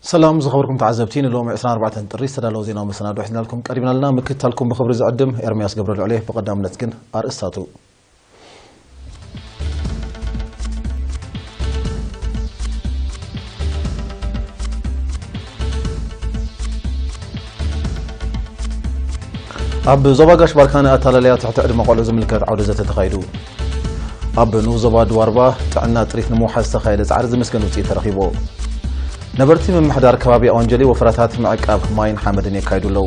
ሰላም ዝኸበርኩም ተዓዘብቲ፣ ንሎሚ ዕስራን ኣርባዕተን ጥሪ ዝተዳለወ ዜናዊ መሰናዶ ሒዝናልኩም ቀሪብና ኣለና። ምክትታልኩም ብኽብሪ ዝዕድም ኤርምያስ ገብረልዑል እየ። ብቐዳምነት ግን ኣርእስታቱ። ኣብ ዞባ ጋሽ ባርካ ንኣታላልያ ትሕቲ ዕድመ ቆልዑ ዝምልከት ዓውደ ዘተ ተኻይዱ። ኣብ ንኡስ ዞባ ድዋርባ ጥዕና ጥሪት ንምውሓስ ዝተኻየደ ጻዕሪ ዝምስገን ውጽኢት ተረኺቡ። ነበርቲ ምምሕዳር ከባቢ ኣወንጀሊ ወፈራታት ምዕቃብ ማይን ሓመድን የካይዱ ኣለዉ።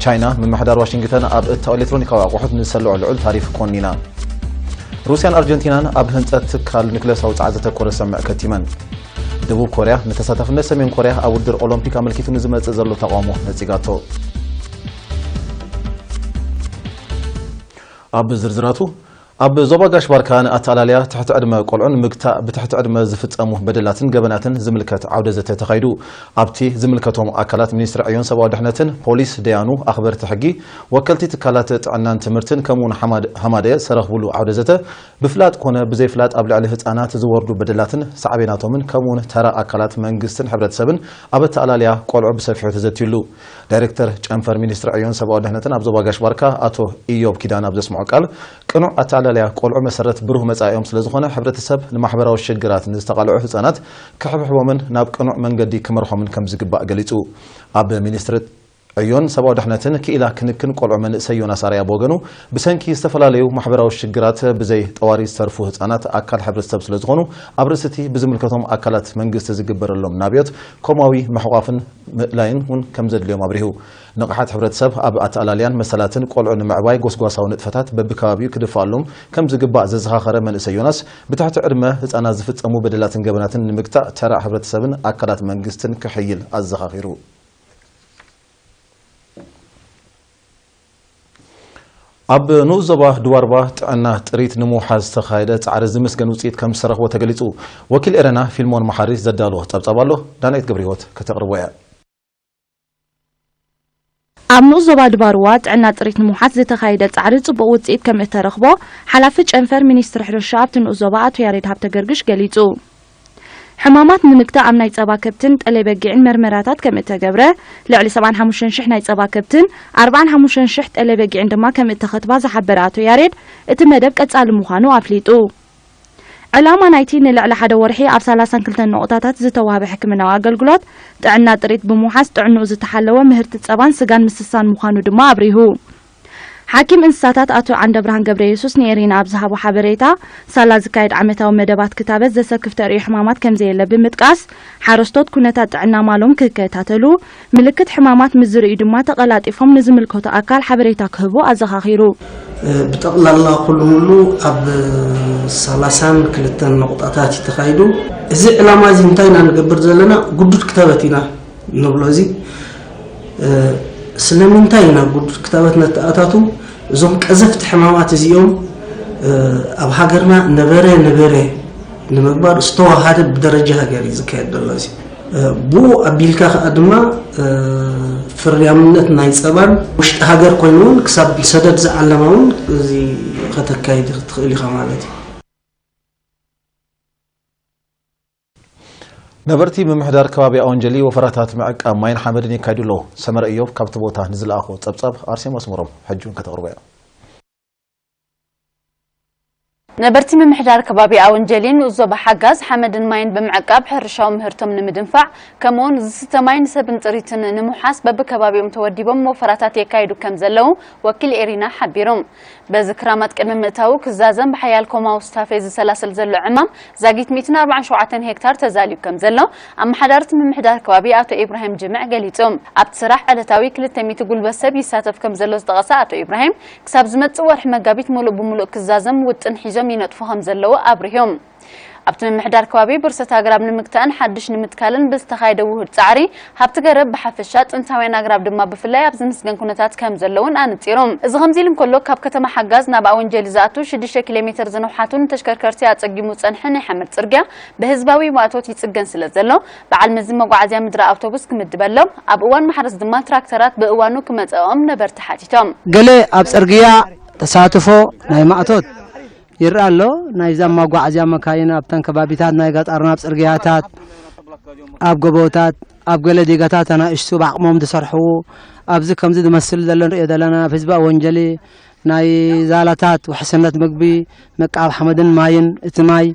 ቻይና ምምሕዳር ዋሽንግተን ኣብ እታው ኤሌክትሮኒካዊ ኣቑሑት ንዝሰልዖ ልዑል ታሪፍ ኮኒና። ሩስያን ኣርጀንቲናን ኣብ ህንጸት ትካል ኒኩሌሳዊ ጻዕሪ ዘተኮረ ስምምዕ ከቲመን። ደቡብ ኮርያ ንተሳታፍነት ሰሜን ኮርያ ኣብ ውድድር ኦሎምፒክ ኣመልኪቱ ንዝመጽእ ዘሎ ተቓውሞ ነጺጋቶ። ኣብ ዝርዝራቱ፣ ኣብ ዞባ ጋሽ ባርካ ንኣተኣላልያ ትሕቲ ዕድመ ቆልዑ ንምግታእ ብትሕቲ ዕድመ ዝፍጸሙ በደላትን ገበናትን ዝምልከት ዓውደ ዘተ ተኻይዱ። ኣብቲ ዝምልከቶም ኣካላት ሚኒስትሪ ዕዮን ሰብኣዊ ድሕነትን ፖሊስ፣ ደያኑ፣ ኣኽበርቲ ሕጊ፣ ወከልቲ ትካላት ጥዕናን ትምህርትን ከምኡውን ሓማድ-፣ ሃማደየ ዝተረኽብሉ ዓውደ ዘተ ብፍላጥ ኮነ ብዘይፍላጥ ኣብ ልዕሊ ህጻናት ዝወርዱ በደላትን ሳዕቤናቶምን ከምኡውን ተራ ኣካላት መንግስትን ሕብረተሰብን ኣብ ኣተኣላልያ ቆልዑ ብሰፊሑ ተዘትዩሉ። ዳይሬክተር ጨንፈር ሚኒስትሪ ዕዮን ሰብኣዊ ድሕነትን ኣብ ዞባ ጋሽ ባርካ ኣቶ ኢዮብ ኪዳን ኣብ ዘስምዖ ቃል፣ ቅኑዕ ኣተኣላልያ ቆልዑ መሰረት ብሩህ መጻኢኦም ስለዝኾነ፣ ሕብረተሰብ ንማሕበራዊ ሽግራት ንዝተቓልዑ ህጻናት ክሕብሕቦምን ናብ ቅኑዕ መንገዲ ክመርሖምን ከም ዝግባእ ገሊጹ። ኣብ ሚኒስትሪ ዕዮን ሰብኣዊ ድሕነትን ክኢላ ክንክን ቆልዑ መንእሰይ ዮናስ ኣርኣያ ብወገኑ፣ ብሰንኪ ዝተፈላለዩ ማሕበራዊ ሽግራት ብዘይ ጠዋሪ ዝተርፉ ህጻናት ኣካል ሕብረተሰብ ስለዝኾኑ፣ ኣብ ርእሲ እቲ ብዝምልከቶም ኣካላት መንግስቲ ዝግበረሎም ናብዮት ኮማዊ ምሕቋፍን ምእላይን እውን ከም ዘድልዮም ኣብሪሁ። ንቕሓት ሕብረተሰብ ኣብ ኣተኣላልያን መሰላትን ቆልዑ ንምዕባይ ጎስጓሳዊ ንጥፈታት በብከባቢኡ ክድፋኣሎም ከም ዝግባእ ዘዘኻኸረ መንእሰይ ዮናስ፣ ብትሕቲ ዕድመ ህጻናት ዝፍጸሙ በደላትን ገበናትን ንምግታእ ተራ ሕብረተሰብን ኣካላት መንግስትን ክሕይል ኣዘኻኺሩ። ኣብ ንኡስ ዞባ ድዋርባ ጥዕና ጥሪት ንምውሓዝ ዝተኻየደ ጻዕሪ ዝምስገን ውጽኢት ከም ዝተረኽቦ ተገሊጹ። ወኪል ኤረና ፊልሞን መሓሪ ዘዳለዎ ጸብጻብ ኣሎ፣ ዳናይት ገብረህይወት ከተቕርቦ እያ። ኣብ ንኡስ ዞባ ድባርዋ ጥዕና ጥሪት ንምውሓስ ዝተኻየደ ጻዕሪ ጽቡቕ ውጽኢት ከም እተረኽቦ ሓላፊ ጨንፈር ሚኒስትሪ ሕርሻ ኣብቲ ንኡስ ዞባ ኣቶ ያሬድ ሃብተገርግሽ ገሊጹ። ሕማማት ንምግታእ ኣብ ናይ ጸባ ከብትን ጠለይ በጊዕን መርመራታት ከም እተገብረ፣ ልዕሊ ሰብዓን ሓሙሽተን ሽሕ ናይ ጸባ ከብትን ኣርባዓን ሓሙሽተን ሽሕ ጠለይ በጊዕን ድማ ከም እተኸትባ ዝሓበረ ኣቶ ያሬድ፣ እቲ መደብ ቀጻሊ ምዃኑ ኣፍሊጡ። ዕላማ ናይቲ ንልዕሊ ሓደ ወርሒ ኣብ ሰላሳን ክልተን ነቑጣታት ዝተዋህበ ሕክምናዊ ኣገልግሎት፣ ጥዕና ጥሪት ብምውሓስ ጥዕንኡ ዝተሓለወ ምህርቲ ጸባን ስጋን ምስሳን ምዃኑ ድማ ኣብሪሁ። ሓኪም እንስሳታት ኣቶ ዓንደብርሃን ገብረየሱስ ንኤሪና ኣብ ዝሃቦ ሓበሬታ፣ ሳላ ዝካየድ ዓመታዊ መደባት ክታበት ዘሰክፍ ተርእዮ ሕማማት ከምዘየለ ብምጥቃስ፣ ሓረስቶት ኩነታት ጥዕና ማሎም ክከታተሉ፣ ምልክት ሕማማት ምስ ዝርእዩ ድማ ተቐላጢፎም ንዝምልከቶ ኣካል ሓበሬታ ክህቡ ኣዘኻኺሩ። ብጠቕላላ ኩሉ ሙሉ ኣብ ሰላሳን ክልተን ነቑጣታት እዩ ተኻይዱ። እዚ ዕላማ እዚ እንታይ ኢና ንገብር ዘለና? ግዱድ ክታበት ኢና ንብሎ። እዚ ስለምንታይ ኢና ግዱድ ክታበት ነተኣታቱ? እዞም ቀዘፍቲ ሕማማት እዚኦም ኣብ ሃገርና ነበረ ነበረ ንምግባር ዝተዋሃደ ብደረጃ ሃገር እዩ ዝካየድ ዘሎ። እዚ ብኡ ኣቢልካ ከኣ ድማ ፍርያምነት ናይ ጸባን ውሽጢ ሃገር ኮይኑ እውን ክሳብ ሰደድ ዝዓለማ እውን እዚ ከተካይድ ትኽእል ኢኻ ማለት እዩ። ነበርቲ ምምሕዳር ከባቢ ኣወንጀሊ ወፈራታት ምዕቃብ ማይን ሓመድን የካይዱ ኣለዉ። ሰመረ እዮብ ካብቲ ቦታ ንዝለኣኾ ጸብጻብ ኣርሴማ ኣስመሮም ሕጂ እውን ከተቕርቦ እያ። ነበርቲ ምምሕዳር ከባቢ ኣወንጀሊ ንኡስ ዞባ ሓጋዝ ሓመድን ማይን ብምዕቃብ ሕርሻዊ ምህርቶም ንምድንፋዕ፣ ከምኡውን ዝስተ ማይን ሰብን ጥሪትን ንምውሓስ በብከባቢኦም ተወዲቦም ወፈራታት የካይዱ ከም ዘለዉ ወኪል ኤሪና ሓቢሩ። በዚ ክራማት ቅድሚ ምእታዉ ክዛዘም ብሓያል ኮማዊ ስታፌ ዝሰላሰል ዘሎ ዕማም ዛጊት ሚእትን ኣርባዓን ሸውዓተን ሄክታር ተዛልዩ ከም ዘሎ ኣመሓዳሪ እቲ ምምሕዳር ከባቢ ኣቶ ኢብራሂም ጅምዕ ገሊጹ። ኣብቲ ስራሕ ዕለታዊ ክልተ ሚእቲ ጉልበት ሰብ ይሳተፍ ከም ዘሎ ዝጠቐሰ ኣቶ ኢብራሂም፣ ክሳብ ዝመጽእ ወርሒ መጋቢት ምሉእ ብምሉእ ክዛዘም ውጥን ሒዞም ይነጥፉ ከም ዘለዉ ኣብሪሁ። ኣብቲ ምምሕዳር ከባቢ ብርሰት ኣግራብ ንምግታእን ሓድሽ ንምትካልን ብዝተኻየደ ውሁድ ጻዕሪ፣ ሃብቲ ገረብ ብሓፈሻ፣ ጥንታውያን ኣግራብ ድማ ብፍላይ ኣብ ዝምስገን ኩነታት ከም ዘለውን ኣነጺሩ። እዚ ከምዚ ኢሉ እንከሎ፣ ካብ ከተማ ሓጋዝ ናብ ኣወንጀሊ ዝኣቱ ሽዱሽተ ኪሎ ሜትር ዝነውሓቱ ንተሽከርከርቲ ኣጸጊሙ ዝጸንሐ ናይ ሓመድ ጽርግያ ብህዝባዊ ማእቶት ይጽገን ስለ ዘሎ፣ በዓል መዚ መጓዓዝያ ምድሪ ኣውቶቡስ ክምድበሎም፣ ኣብ እዋን ማሕረስ ድማ ትራክተራት ብእዋኑ ክመጽኦም ነበርቲ ሓቲቶም። ገለ ኣብ ጽርግያ ተሳትፎ ናይ ማእቶት ይረኣ ኣሎ። ናይዛ መጓዓዝያ መካይን ኣብተን ከባቢታት ናይ ገጠርና ኣብ ጽርግያታት ኣብ ጎቦታት፣ ኣብ ገለ ዲጋታት ኣናእሽቱ ብዓቕሞም ዝሰርሕዎ፣ ኣብዚ ከምዚ ዝመስል ዘሎ ንሪኦ ዘለና፣ ኣብ ህዝባዊ ወንጀሊ ናይ ዛላታት ውሕስነት ምግቢ፣ ምቅብ ሓመድን ማይን፣ እቲ ማይ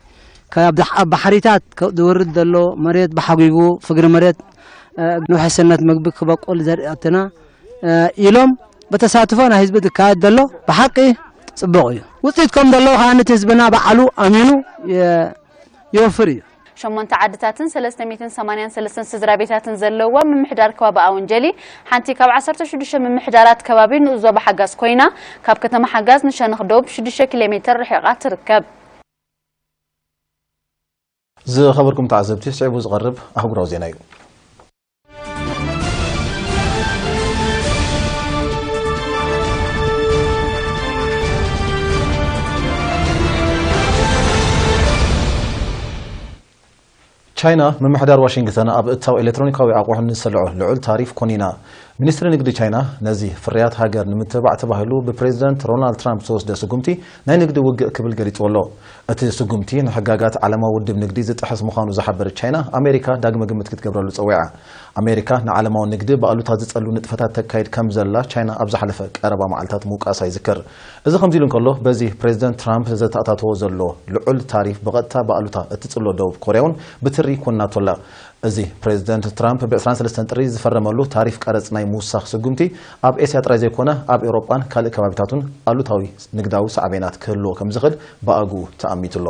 ካብ ዳሕ-፣ ኣብ ባሕሪታት ከ-፣ ዝወርድ ዘሎ መሬት ብሓጒጉ ፍግሪ መሬት፣ እ፣ ንውሕስነት ምግቢ ክበቁል ዘርእያትና፣ እ፣ ኢሎም በተሳትፎ ናይ ህዝቢ ዝካየድ ዘሎ ብሓቂ ጽቡቕ እዩ። ውጽኢት ከም ዘለዎ ከኣ ነቲ ህዝብና ባዕሉ ኣሚኑ የ-፣ ይወፍር እዩ። ሸሞንተ ዓድታትን ሰለስተ ሚእትን ሰማንያን ሰለስተን ስድራ ቤታትን ዘለዋ ምምሕዳር ከባቢ ኣወንጀሊ፣ ሓንቲ ካብ ዓሰርተ ሽዱሽተ ምምሕዳራት ከባቢ ንኡስ ዞባ ሓጋዝ ኮይና፣ ካብ ከተማ ሓጋዝ ንሸነኽ ደቡብ ሽዱሽተ ኪሎ ሜትር ርሒቓ ትርከብ። ዝኸበርኩም ተዓዘብቲ፣ ስዒቡ ዝቐርብ ኣህጉራዊ ዜና እዩ። ቻይና፣ ምምሕዳር ዋሽንግተን ኣብ እታው ኤሌክትሮኒካዊ ኣቑሑ ንዝሰልዖ ልዑል ታሪፍ ኮኒና። ሚኒስትሪ ንግዲ ቻይና፣ ነዚ ፍርያት ሃገር ንምትብባዕ ተባሂሉ ብፕሬዚደንት ሮናልድ ትራምፕ ዝተወስደ ስጉምቲ ናይ ንግዲ ውግእ ክብል ገሊጽዎ ኣሎ። እቲ ስጉምቲ ንሕጋጋት ዓለማዊ ውድብ ንግዲ ዝጥሕስ ምዃኑ ዝሓበረት ቻይና፣ ኣሜሪካ ዳግመ ግምት ክትገብረሉ ጸዊዓ። ኣሜሪካ ንዓለማዊ ንግዲ ብኣሉታ ዝጸሉ ንጥፈታት ተካይድ ከም ዘላ ቻይና ኣብ ዝሓለፈ ቀረባ መዓልታት ምውቃሳ ይዝከር። እዚ ከምዚ ኢሉ እንከሎ፣ በዚ ፕሬዚደንት ትራምፕ ዘተኣታተዎ ዘሎ ልዑል ታሪፍ ብቐጥታ ብኣሉታ እትጽሎ ደቡብ ኮርያ እውን ብትሪ ኮንናቶ ኣላ። እዚ ፕሬዚደንት ትራምፕ ብ ዕስራን ሰለስተን ጥሪ ዝፈረመሉ ታሪፍ ቀረጽ ናይ ምውሳኽ ስጉምቲ ኣብ ኤስያ ጥራይ ዘይኮነ፣ ኣብ ኤውሮጳን ካልእ ከባቢታቱን ኣሉታዊ ንግዳዊ ሳዕቤናት ክህልዎ ከም ዝኽእል ብኣግኡ ተኣሚቱ ኣሎ።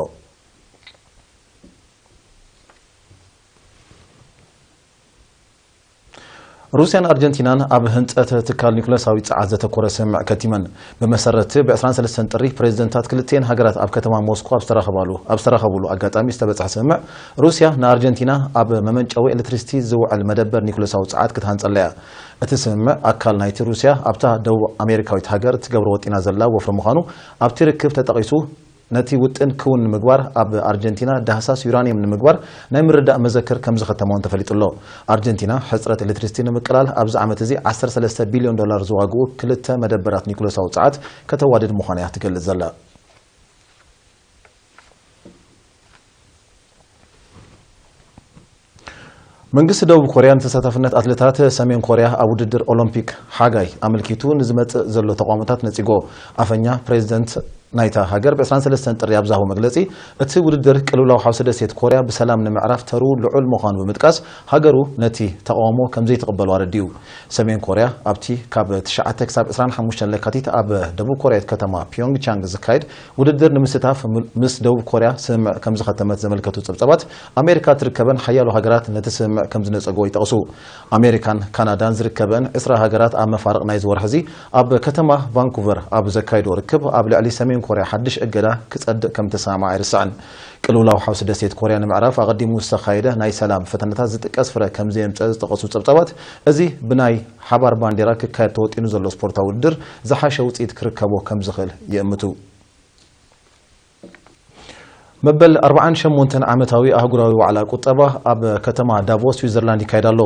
ሩስያን ኣርጀንቲናን ኣብ ህንጸት ትካል ኒኩለሳዊ ጸዓት ዘተኮረ ስምምዕ ከቲመን። ብመሰረት ብ ዕስራን ሰለስተን ጥሪ ፕሬዚደንታት ክልቲኤን ሃገራት ኣብ ከተማ ሞስኮ ኣብ ዝተራኸባሉ፣ ኣብ ዝተራኸቡሉ ኣጋጣሚ ዝተበጽሐ ስምምዕ፣ ሩስያ ንኣርጀንቲና ኣብ መመንጨዊ ኤሌክትሪሲቲ ዝውዕል መደበር ኒኩለሳዊ ጸዓት ክትሃንጸላ እያ። እቲ ስምምዕ ኣካል ናይቲ ሩስያ ኣብታ ደቡብ ኣሜሪካዊት ሃገር ትገብሮ ወጢና ዘላ ወፍሪ ምዃኑ ኣብቲ ርክብ ተጠቒሱ፣ ነቲ ውጥን ክውን ንምግባር ኣብ ኣርጀንቲና ዳህሳስ ዩራኒየም ንምግባር ናይ ምርዳእ መዘክር ከም ዝኸተመ እውን ተፈሊጡ ኣሎ። ኣርጀንቲና ሕጽረት ኤሌክትሪሲቲ ንምቅላል ኣብዚ ዓመት እዚ ዓሰርተ ሰለስተ ቢልዮን ዶላር ዝዋግኡ ክልተ መደበራት ኒኩለሳዊ ጸዓት ከተዋድድ ምዃና እያ ትገልጽ ዘላ። መንግስቲ ደቡብ ኮርያ ንተሳታፍነት ኣትሌታት ሰሜን ኮርያ ኣብ ውድድር ኦሎምፒክ ሓጋይ ኣመልኪቱ ንዝመጽእ ዘሎ ተቓውሞታት ነጺጎ። ኣፈኛ ፕሬዚደንት ናይታ ሃገር ብ ዕስራን ሰለስተን ጥሪ ኣብ ዝሃቦ መግለጺ፣ እቲ ውድድር ቅልውላው ሓውሲ ደሴት ኮርያ ብሰላም ንምዕራፍ ተርኡ ልዑል ምዃኑ ብምጥቃስ፣ ሃገሩ ነቲ ተቓውሞ ከም ዘይትቕበሎ ኣረዲኡ። ሰሜን ኮርያ ኣብቲ ካብ ትሽዓተ ክሳብ ዕስራን ሓሙሽተን ለካቲት ኣብ ደቡብ ኮርያዊት ከተማ ፒዮንግቻንግ ዝካየድ ውድድር ንምስታፍ ም-፣ ምስ ደቡብ ኮርያ ስምምዕ ከም ዝኸተመት ዘመልከቱ ጸብጻባት፣ ኣሜሪካ ትርከበን ሓያሎ ሃገራት ነቲ ስምምዕ ከም ዝነጸጎ ይጠቕሱ። ኣሜሪካን ካናዳን ዝርከበን ዕስራ ሃገራት ኣብ መፋርቕ ናይዚ ወርሒ እዚ ኣብ ከተማ ቫንኩቨር ኣብ ዘካየዶ ርክብ፣ ኣብ ልዕሊ ሰሜን ኮርያ ሓድሽ እገዳ ክጸድቕ ከም ዝተሰማምዓ ኣይርስዕን። ቅልውላው ሓውሲ ደሴት ኮርያ ንምዕራፍ ኣቐዲሙ ዝተኻየደ ናይ ሰላም ፈተነታት ዝጥቀስ ፍረ ከም ዘየምጸ ዝጠቐሱ ጸብጻባት፣ እዚ ብናይ ሓባር ባንዴራ ክካየድ ተወጢኑ ዘሎ ስፖርታዊ ውድድር ዝሓሸ ውጽኢት ክርከቦ ከም ዝኽእል ይእምቱ። መበል ኣርባዓን ሸሞንተን ዓመታዊ ኣህጉራዊ ዋዕላ ቁጠባ ኣብ ከተማ ዳቮስ ስዊዘርላንድ ይካየድ ኣሎ።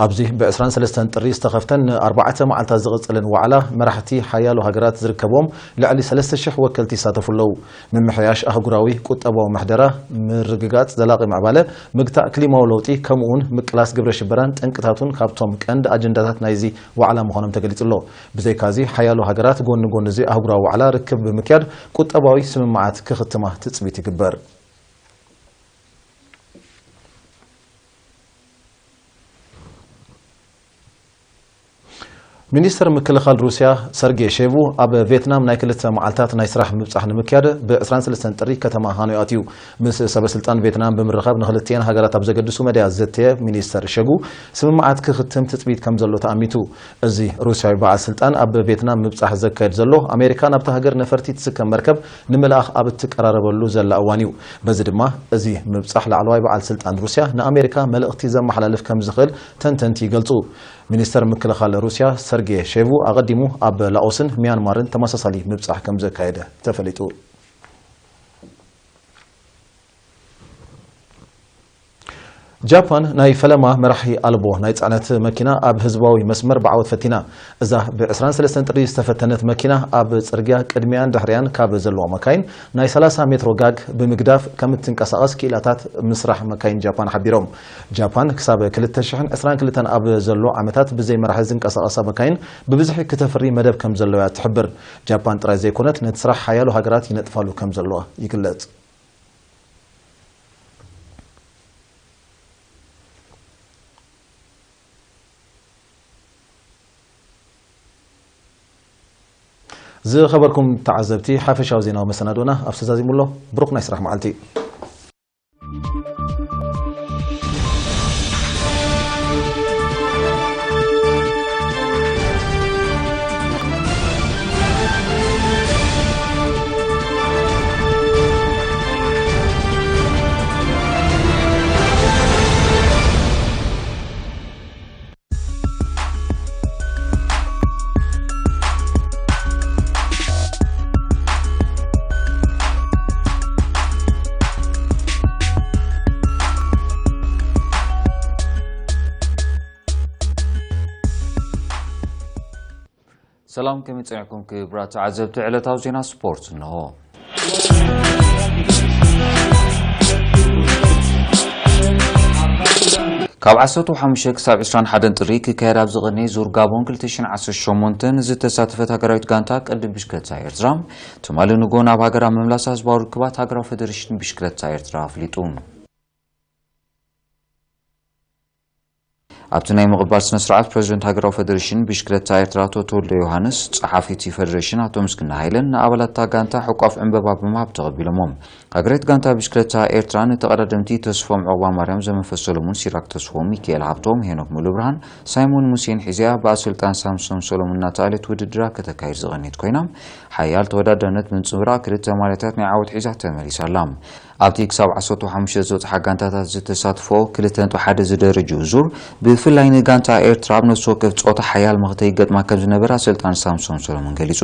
ኣብዚ ብ ዕስራን ሰለስተን ጥሪ ዝተኸፍተን ንኣርባዕተ መዓልታት ዝቕጽልን ዋዕላ፣ መራሕቲ ሓያሎ ሃገራት ዝርከብዎም ልዕሊ ሰለስተ ሽሕ ወከልቲ ይሳተፉ ኣለዉ። ምምሕያሽ ኣህጉራዊ ቁጠባዊ ምሕደራ፣ ምርግጋጽ ዘላቒ ምዕባለ፣ ምግታእ ክሊማዊ ለውጢ፣ ከምኡውን ምቅላስ ግብረ ሽበራን ጠንቅታቱን ካብቶም ቀንዲ ኣጀንዳታት ናይዚ ዋዕላ ምዃኖም ተገሊጹ ኣሎ። ብዘይካዚ፣ ሓያሎ ሃገራት ጎኒ ጎኒ እዚ ኣህጉራዊ ዋዕላ ርክብ ብምክያድ ቁጠባዊ ስምምዓት ክኽትማ ትጽቢት ይግበር። ሚኒስትር ምክልኻል ሩስያ ሰርጌ ሼቩ ኣብ ቬትናም ናይ ክልተ መዓልታት ናይ ስራሕ ምብጻሕ ንምክያድ ብ ዕስራን ሰለስተን ጥሪ ከተማ ሃኖይ ኣትዩ። ምስ ሰበ ስልጣን ቬትናም ብምርኻብ ንክልቲኤን ሃገራት ኣብ ዘገድሱ መዳያት ዘተየ ሚኒስተር ሸጉ፣ ስምምዓት ክኽትም ትጽቢት ከም ዘሎ ተኣሚቱ። እዚ ሩስያዊ በዓል ስልጣን ኣብ ቬትናም ምብጻሕ ዘካየድ ዘሎ፣ ኣሜሪካ ናብታ ሃገር ነፈርቲ ትስከም መርከብ ንምልኣኽ ኣብ እትቀራረበሉ ዘላ እዋን እዩ። በዚ ድማ እዚ ምብጻሕ ላዕለዋይ በዓል ስልጣን ሩስያ ንኣሜሪካ መልእኽቲ ዘመሓላልፍ ከም ዝኽእል ተንተንቲ ይገልጹ። ሚኒስተር ምክልኻል ሩስያ ሰርጌ ሼቩ ኣቐዲሙ ኣብ ላኦስን ሚያንማርን ተመሳሳሊ ምብጻሕ ከም ዘካየደ ተፈሊጡ። ጃፓን ናይ ፈለማ መራሒ ኣልቦ ናይ ጽዕነት መኪና ኣብ ህዝባዊ መስመር ብዓወት ፈቲና። እዛ ብ ዕስራን ሰለስተን ጥሪ ዝተፈተነት መኪና ኣብ ጽርግያ ቅድሚያን ድሕሪያን ካብ ዘለዋ መካይን ናይ ሰላሳ ሜትሮ ጋግ ብምግዳፍ ከም እትንቀሳቐስ ክኢላታት ምስራሕ መካይን ጃፓን ሓቢሮም። ጃፓን ክሳብ ክልተ ሽሕን ዕስራን ክልተን ኣብ ዘሎ ዓመታት ብዘይ መራሒ ዝንቀሳቐሳ መካይን ብብዝሒ ክተፍሪ መደብ ከም ዘለዋ ትሕብር። ጃፓን ጥራይ ዘይኮነት ነቲ ስራሕ ሓያሎ ሃገራት ይነጥፋሉ ከም ዘለዋ ይግለጽ። ዝኸበርኩም ተዓዘብቲ፣ ሓፈሻዊ ዜናዊ መሰናዶና ኣብ ተዛዚሙ ኣሎ። ብሩኽ ናይ ስራሕ መዓልቲ። ሰላም፣ ከመይ ጸኒሕኩም ክቡራት ተዓዘብቲ ዕለታዊ ዜና ስፖርት? እንሆ። ካብ ዓሰርተ ሓሙሽተ ክሳብ ዕስራን ሓደን ጥሪ ክካየድ ኣብ ዝቐነየ ዙር ጋቦን ክልተ ሽሕን ዓሰርተ ሸሞንተን ዝተሳተፈት ሃገራዊት ጋንታ ቅድም ብሽክለታ ኤርትራ፣ ትማሊ ንግሆ ናብ ሃገራ ምምላሳ ህዝባዊ ርክባት ሃገራዊ ፌደሬሽን ብሽክለታ ኤርትራ ኣፍሊጡ። ኣብቲ ናይ ምቕባል ስነ ስርዓት፣ ፕረዚደንት ሃገራዊ ፌደሬሽን ብሽክለታ ኤርትራ ኣቶ ተወልደ ዮሃንስ፣ ጸሓፊ እቲ ፌደሬሽን ኣቶ ምስግና ሃይለን ንኣባላት እታ ጋንታ ሕቋፍ ዕምበባ ብምሃብ ተቐቢሎሞም። ሃገራዊት ጋንታ ብሽክለታ ኤርትራ ንተቐዳደምቲ ተስፎም ዑቕባማርያም፣ ዘመንፈስ ሰሎሙን፣ ሲራክ ተስፎም፣ ሚካኤል ሃብቶም፣ ሄኖክ ሙሉብርሃን፣ ሳይሞን ሙሴን ሒዛ ብኣሰልጣን ሳምሶም ሰሎሙን እናተኣለት ውድድራ ከተካይድ ዝቐነየት ኮይና፣ ሓያል ተወዳዳርነት ብምንጽብራቕ ክልተ ማልያታት ናይ ዓወት ሒዛ ተመሊሳ ኣላ። ኣብቲ ክሳብ ዓሰርተ ሓሙሽተ ዝበጽሓ ጋንታታት ዝተሳትፎ ክልተ ነጥቢ ሓደ ዝደረጅኡ ዙር፣ ብፍላይ ንጋንታ ኤርትራ ኣብ ነፍሲ ወከፍ ጸወታ ሓያል መኽተ ይገጥማ ከም ዝነበረ ኣሰልጣኒ ሳምሶም ሰሎሞን ገሊጹ።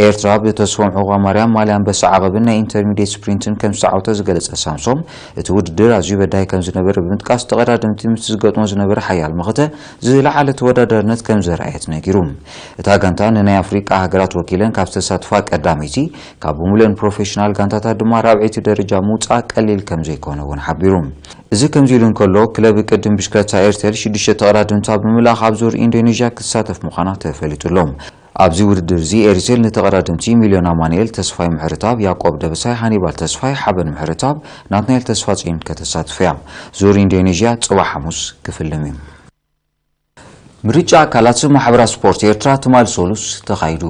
ኤርትራ ብተስፎም ዑቕባማርያም፣ ማልያ ኣንበሳ ዓቐብን ናይ ኢንተርሚድየት ስፕሪንትን ከም ዝተዓወተ ዝገለጸ ሳምሶም፣ እቲ ውድድር ኣዝዩ በዳሂ ከም ዝነበረ ብምጥቃስ፣ ተቐዳደምቲ ምስቲ ዝገጥሞ ዝነበረ ሓያል መኽተ ዝለዓለ ተወዳዳርነት ከም ዘርኣየት ነጊሩ። እታ ጋንታ ንናይ ኣፍሪቃ ሃገራት ወኪለን ካብ ዝተሳትፋ ቀዳመይቲ፣ ካብ ብምሉእን ፕሮፌሽናል ጋንታታት ድማ ራብዐይቲ ደረጃ ምውጻእ ቀሊል ከም ዘይኮነ እውን ሓቢሩ። እዚ ከምዚ ኢሉ እንከሎ፣ ክለብ ቅድም ብሽክለታ ኤርቴል ሽዱሽተ ተቐዳደምታ ብምልኣኽ ኣብ ዙር ኢንዶኔዥያ ክትሳተፍ ምዃና ተፈሊጡ ኣሎ። ኣብዚ ውድድር እዚ ኤርቴል ንተቐዳደምቲ ሚልዮን ኣማኑኤል፣ ተስፋይ ምሕረተኣብ፣ ያዕቆብ ደበሳይ፣ ሃኒባል ተስፋይ፣ ሓበን ምሕረተኣብ፣ ናትናኤል ተስፋጽዮን ከተሳትፍ እያ። ዙር ኢንዶኔዥያ ጽባሕ ሓሙስ ክፍልም እዩ። ምርጫ ኣካላት ማሕበራት ስፖርት ኤርትራ ትማሊ ሰሉስ ተኻይዱ።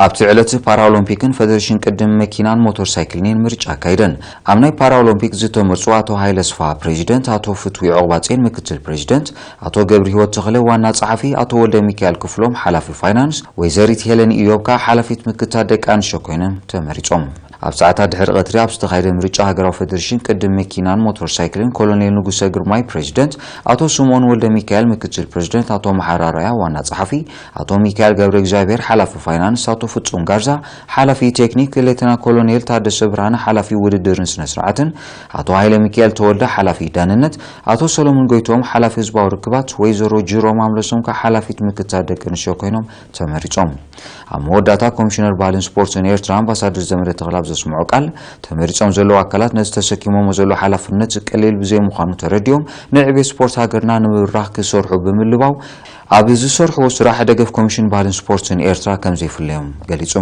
ኣብቲ ዕለት ፓራኦሎምፒክን ፌደሬሽን ቅድም መኪናን ሞተር ሳይክልን እየን ምርጫ ኣካይደን። ኣብ ናይ ፓራኦሎምፒክ ዝተመርጹ ኣቶ ሃይለ ስፍሃ ፕሬዚደንት፣ ኣቶ ፍትዊ ዑቕባጼን ምክትል ፕሬዚደንት፣ ኣቶ ገብረ ህይወት ተኽለ ዋና ጸሓፊ፣ ኣቶ ወልደ ሚካኤል ክፍሎም ሓላፊ ፋይናንስ፣ ወይዘሪት ሄለን ኢዮብ ከኣ ሓላፊት ምክትታል ደቂ ኣንስትዮ ኮይኖም ተመሪጾም። ኣብ ሰዓታት ድሕሪ ቀትሪ ኣብ ዝተኻየደ ምርጫ ሃገራዊ ፌደሬሽን ቅድም መኪናን ሞተር ሳይክልን ኮሎኔል ንጉሰ ግርማይ ፕሬዚደንት፣ ኣቶ ስምኦን ወልደ ሚካኤል ምክትል ፕሬዚደንት፣ ኣቶ መሓራ ራያ ዋና ጸሓፊ፣ ኣቶ ሚካኤል ገብረ እግዚኣብሔር ሓላፊ ፋይናንስ፣ ኣቶ ፍጹም ጋርዛ ሓላፊ ቴክኒክ፣ ሌተና ኮሎኔል ታደሰ ብርሃነ ሓላፊ ውድድርን ስነ ስርዓትን፣ ኣቶ ሃይለ ሚካኤል ተወልደ ሓላፊ ዳንነት፣ ኣቶ ሰሎሞን ጎይቶም ሓላፊ ህዝባዊ ርክባት፣ ወይዘሮ ጅሮ ማምለሶም ከኣ ሓላፊት ምክትታል ደቂ ኣንስትዮ ኮይኖም ተመሪጾም። ኣብ መወዳእታ ኮሚሽነር ባህልን ስፖርትን ኤርትራ ኣምባሳደር ዘመደ ተኽለ ኣብ ዘስምዖ ቃል፣ ተመሪጾም ዘለዉ ኣካላት ነቲ ተሰኪሞሞ ዘለዉ ሓላፍነት ቀሊል ብዘይምዃኑ ተረዲኦም፣ ንዕቤት ስፖርት ሃገርና ንምብራኽ ክሰርሑ ብምልባው፣ ኣብ ዝሰርሕዎ ስራሕ ደገፍ ኮሚሽን ባህልን ስፖርትን ኤርትራ ከም ዘይፍለዮም ገሊጹ።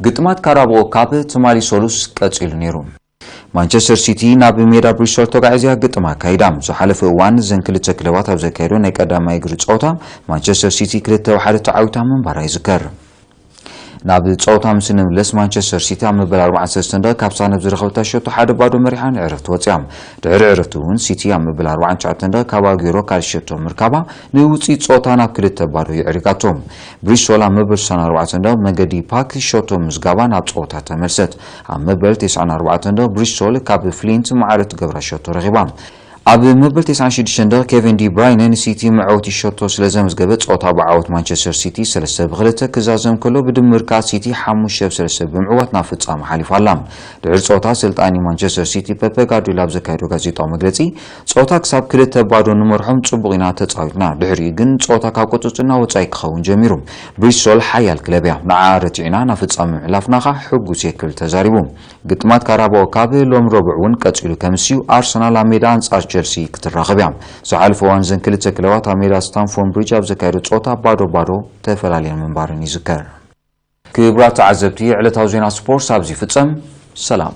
ግጥማት ካራባኦ ካፕ ትማሊ ሰሉስ ቀጺሉ ነይሩ። ማንቸስተር ሲቲ ናብ ሜዳ ብሪስቶል ተጓዒዝያ ግጥም ኣካይዳ። ዝሓለፈ እዋን እዘን ክልተ ክለባት ኣብ ዘካየዶ ናይ ቀዳማይ እግሪ ጸወታ፣ ማንቸስተር ሲቲ ክልተ ብሓደ ተዓዊታ ምንባራ ይዝከር። ናብ ጸወታ ምስ እንምለስ፣ ማንቸስተር ሲቲ ኣብ መበል ኣርባዓን ሰለስተን ደቂቕ ካብ ሳነብ ዝረኸበታ ሸቶ ሓደ ባዶ መሪሓ ንዕረፍቲ ወጽያ። ድሕሪ ዕረፍቲ እውን ሲቲ ኣብ መበል ኣርባዓን ትሽዓተን ደቂቕ ካብ ኣጉዌሮ ካልእ ሸቶ ምርካባ፣ ንውጽኢት ጸወታ ናብ ክልተ ባዶ የዕሪጋቶ። ብሪስቶል ኣብ መበል ስሳን ኣርባዕተን ደቂቕ ብመንገዲ ፓክ ሸቶ ምዝጋባ ናብ ጸወታ ተመልሰት። ኣብ መበል ተስዓን ኣርባዕተን ደቂቕ ብሪስቶል ካብ ፍሊንት ማዕረ ትገብራ ሸቶ ረኺባ። ኣብ መበል ተስዓን ሽዱሽተን ደቂቕ ኬቨን ዲ ብራይነ ንሲቲ መዕወቲ ሸቶ ስለ ዘመዝገበ፣ ጸወታ ብዓወት ማንቸስተር ሲቲ ሰለስተ ብ ክልተ ክዛዘም ከሎ፣ ብድምር ከኣ ሲቲ ሓሙሽተ ብ ሰለስተ ብምዕዋት ናብ ፍጻመ ሓሊፋ ኣላ። ድሕሪ ጸወታ፣ ኣሰልጣኒ ማንቸስተር ሲቲ ፔፐ ጋርዲዮላ ኣብ ዘካየዶ ጋዜጣዊ መግለጺ፣ ጸወታ ክሳብ ክልተ ባዶ ንመርሖም ጽቡቕ ኢና ተጻዊትና፣ ድሕሪኡ ግን ጸወታ ካብ ቁጽጽርና ወጻኢ ክኸውን ጀሚሩ። ብሪስቶል ሓያል ክለብ እያ፣ ንዓኣ ረቲዕና ናብ ፍጻመ ምሕላፍና ከኣ ሕጉስ እየ ክብል ተዛሪቡ። ግጥማት ካራባኦ ካፕ ሎሚ ረቡዕ እውን ቀጺሉ ከምስዩ፣ ኣርሰናል ኣብ ሜዳ ኣንጻር ቸልሲ ክትራኸብ እያ። ዝሓለፈ እዋን እዘን ክልተ ክለባት ኣብ ሜዳ ስታንፎርድ ብሪጅ ኣብ ዘካየዶ ጸወታ ባዶ ባዶ ተፈላልየን ምንባረን ይዝከር። ክቡራት ተዓዘብቲ፣ ዕለታዊ ዜና ስፖርት ኣብዚ ይፍጸም። ሰላም።